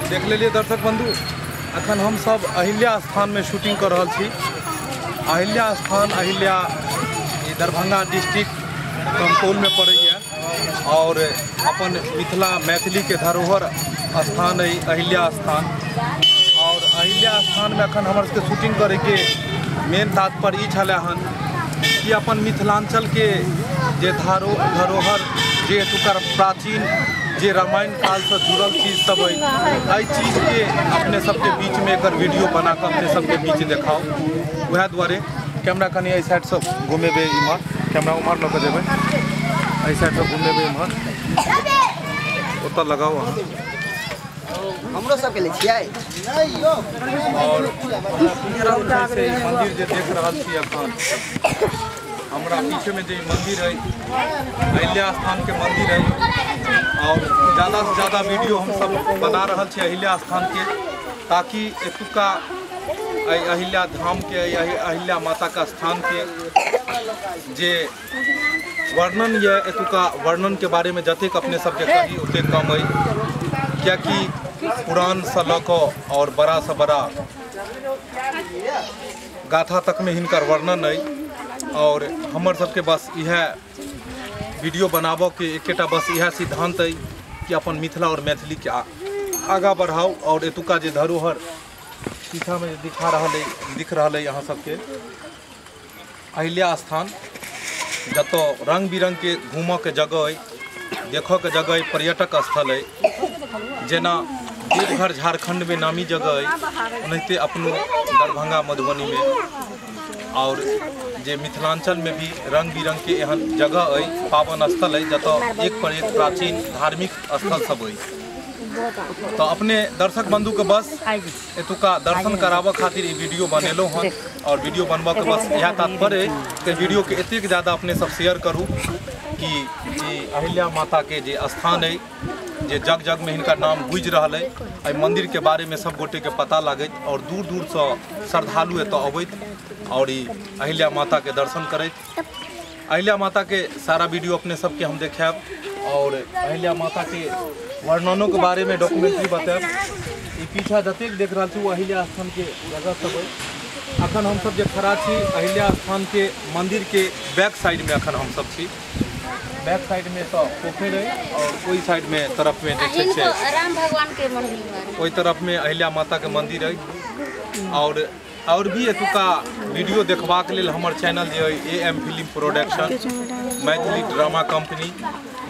देख लेलिए दर्शक बंधु, अखन हम सब अहिल्या स्थान में शूटिंग कर रहल छी। अहिल्या स्थान अहिल्या दरभंगा डिस्ट्रिक्ट कमतौल में पड़ैया और अपन मिथिला मैथिली के धरोहर स्थान है अहिल्या स्थान। और अहिल्या स्थान में अखन हमर सबके शूटिंग करे के मेन तात्पर्य ई छलै हन कि अपन मिथिलांचल के जे धरोहर जे एतुका प्राचीन जे रामायण काल से जुड़ल चीज सब है, एहि चीज के अपने सबके बीच में एक वीडियो बना के अपने सबके बीच देखाओ। वएह दुआरे कैमरा कनि एहि साइड से घुमेबै, इम्हर कैमरा उम्हर लऽ के जेबै, एहि साइड से घुमेबै इम्हर, ओतऽ लगाउ अहाँ। हमरो सबके लै छियै। और मंदिर जे देख रहल छी अखन हमरा पीछे में जे मंदिर है अहिल्या स्थान के मंदिर है। और ज़्यादा से ज़्यादा वीडियो हम सब बना रहा छी अहिल्या स्थान के, ताकि एतुका अहिल्या धाम के अहिल्या माता का स्थान के जे वर्णन यह एतुका वर्णन के बारे में जतेक अपने सबके कही ओतेक कम है, कियाकि पुराण से लऽ कऽ और बड़ा से बड़ा गाथा तक में हिनकर वर्णन है। और हमर सबके बस इएह वीडियो बनाबऽ के एकेटा बस इएह सिद्धांत है कि अपन मिथिला और मैथिली के आगाँ बढ़ाओ। और एतुका जे धरोहर पीछा में दिखा रहल है, दिख रहल है अहाँ सबके अहिल्या स्थान, जतऽ रंग बिरंग के घूमऽ के जगह है, देखऽ के जगह है, पर्यटक स्थल है। जेना देवघर झारखंड में नामी जगह है, ओनाहिते अपनो दरभंगा मधुबनी में और जे मिथिलांचल में भी रंग बिरंग के एहन जगह है, पावन स्थल है, जतऽ एक पर एक प्राचीन धार्मिक स्थल सब है। तो अपने दर्शक बंधु के बस एतुका दर्शन कराबऽ खातिर ई वीडियो बनेलहुँ हन। और वीडियो बनबऽ के बस इएह तात्पर्य है कि वीडियो के एतेक ज़्यादा अपने सब शेयर करू कि अहिल्या माता के जे स्थान है, जे जग जग में हिनकर नाम गूँजि रहल है, एहि मंदिर के बारे में सब गोटे के पता लागैत और दूर दूर से श्रद्धालु एतऽ अबैत और ई अहिल्या माता के दर्शन करैत। अहिल्या माता के सारा वीडियो अपने सबके हम देखायब और अहिल्या माता के वर्णनों के बारे में डॉक्यूमेंट्री बतायब। ई पीछा जतेक देख रहल छी ओ अहिल्या स्थान के जगह सब है। अखन हम सब जे खड़ा छी अहिल्या स्थान के मंदिर के बैक साइड में अखन हम सब छी। बैक साइड में तो पोखरि है और ओहि साइड में तरफ में जे छै राम भगवान के मंदिर है, ओहि तरफ में अहिल्या माता के मंदिर है। और भी एतुका वीडियो देखबाक लेल हमर चैनल जे है A M film production, Maithili drama company,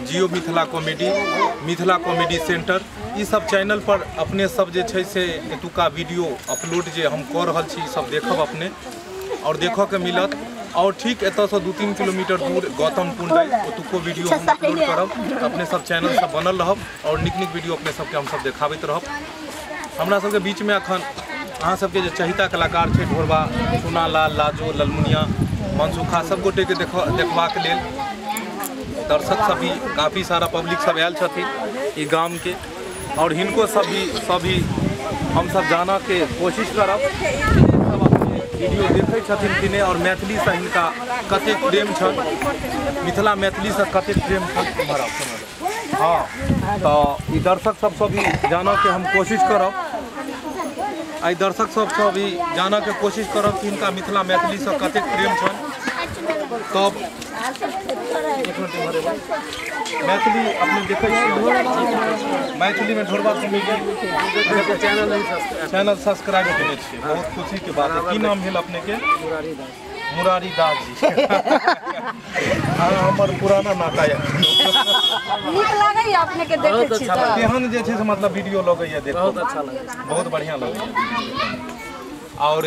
Jio Mithila comedy, Mithila comedy centre, ई सब चैनल पर अपने सब जे छै से एतुका वीडियो अपलोड जे हम कऽ रहल छी सब देखब अपने और देखऽ के मिलत। और ठीक एतऽसँ 2-3 किलोमीटर दूर गौतम कुंड है, ओतुको वीडियो हम अपलोड करब। अपने सब चैनल सब बनल रहब और नीक नीक वीडियो अपने सबके हम सब देखाबैत रहब। हमरा सबके बीचमे अखन अहाँ सबके जे चहिता कलाकार छै ढोरबा, चुनालाल, लाजो, ललमुनिया, मनसुखा सब गोटेके देखबाक लेल दर्शक सब भी काफ़ी सारा पब्लिक सब आयल छथिन ई गामके। और हिनको सब भी हम सब जानऽके कोशिश करब सब अपने वीडियो देखै छथिन कि नहि और मैथिलीसँ हिनका कतेक प्रेम छनि, मिथिला मैथिलीसँ कतेक प्रेम छनि। हाँ, तऽ ई दर्शक सबसँ भी जानऽके हम कोशिश करब, एहि दर्शक सबसँ भी जानऽके कोशिश करब कि हिनका मिथिला मैथिलीसँ कतेक प्रेम छनि। तब मैथिली अपने देखै छियै, मैथिली में ढोरबा कॉमेडी चैनल सब्सक्राइब केने छियै, बहुत खुशी के बात है। की नाम भेल अपने के? मुरारी दास जी। हाँ, हमर पुराना नाता है। नीक लागैया अपने के देखै छी तऽ केहन जे छै से मतलब वीडियो लगैया देखो, बहुत अच्छा लगैया, बहुत बढ़िया लगैया। और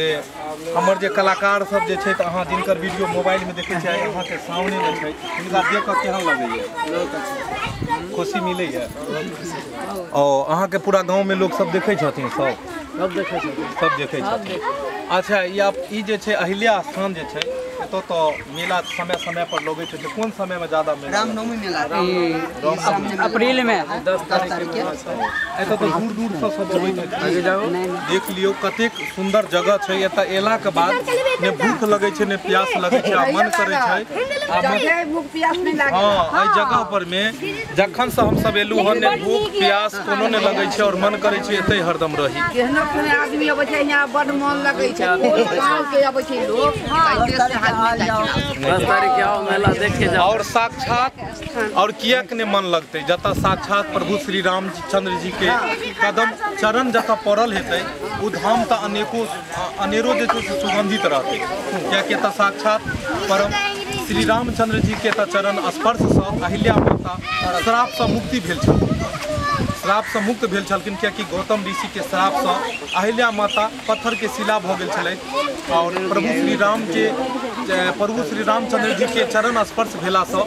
हमर जे कलाकार सब जे छै तऽ अहाँ जिनकर वीडियो मोबाइल में देखै छियै अहाँ के सामने में छै, हिनका देख कऽ केहन लगैया? बहुत अच्छा, खुशी मिलैया। ओ अहाँ के पूरा गाँव में लोग सब देखै छथिन? सब सब देखै छथिन, सब देखै छथिन। अच्छा ई जे छै अहिल्या स्थान जे छै एतऽ तऽ मेला समय समय पर लगै छै, कोन समय में ज्यादा मेला? रामनवमी मेला अप्रैल में 10 तारीख के। एतऽ तऽ दूर दूर से सब अबै छै। देख लियौ कतेक सुंदर जगह छै। एतऽ एला के बाद ने भूख लगै छै ने प्यास लगै छै, आ मन करै छै भूख प्यास नहीं लागे। हाँ, एहि जगह पर में जखन से हम सब एलू हन ने भूख प्यास कोनो ने लगै छै और मन करै छै एतै हरदम रही। केहनो कोनो आदमी अबै छै यहाँ बड मन लगै छै, कोन गाँव के अबै छै लोग। 10 तारीख के आओ मेला देख के जाओ। और साक्षात और कियाक ने मन लगतै जतऽ साक्षात प्रभु श्री रामचंद्र जी के कदम चरण जतऽ पड़ल हेतै ओ धाम तऽ अनेको अनेरो जे छै से सुगंधित रहतै, कियाकि एतऽ साक्षात परम श्री रामचंद्र जी के तऽ चरण स्पर्श से अहिल्या माता श्राप से मुक्ति भेल छलखिन, श्राप से मुक्त भेल छलखिन, कियाकि गौतम ऋषि के श्राप से अहिल्या माता पत्थर के शिला भऽ गेल छलथि और प्रभु श्री राम के प्रभु श्री रामचंद्र जी के चरण स्पर्श भेलासँ ओ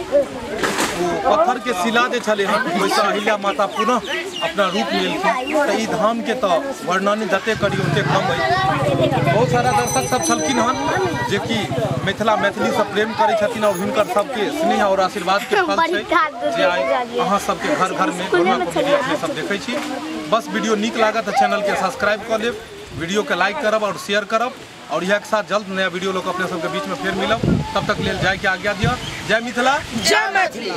पत्थर के शिला जे छलै हन ओहिसँ अहिल्या माता पुनः अपना रूप लेलखिन। तऽ ई धाम के तऽ वर्णन जते करी ओते कम अछि। बहुत सारा दर्शक सब छलखिन हन जेकि मिथिला मैथिलीसँ प्रेम करै छथिन और हिनकर सबके स्नेह और आशीर्वाद के फल छै जे आइ अहाँ सबके घर घर में कोना कॉमेडी अपने सब देखै छी। बस वीडियो नीक लागत तऽ चैनल के सब्सक्राइब कऽ लेब, वीडियो के लाइक करब और शेयर करब और इएह के साथ जल्द नया वीडियो लोग अपने सबके बीच में फिर मिलब। तब तक लेल जाय के आज्ञा दिअ। जय मिथिला, जय मैथिली।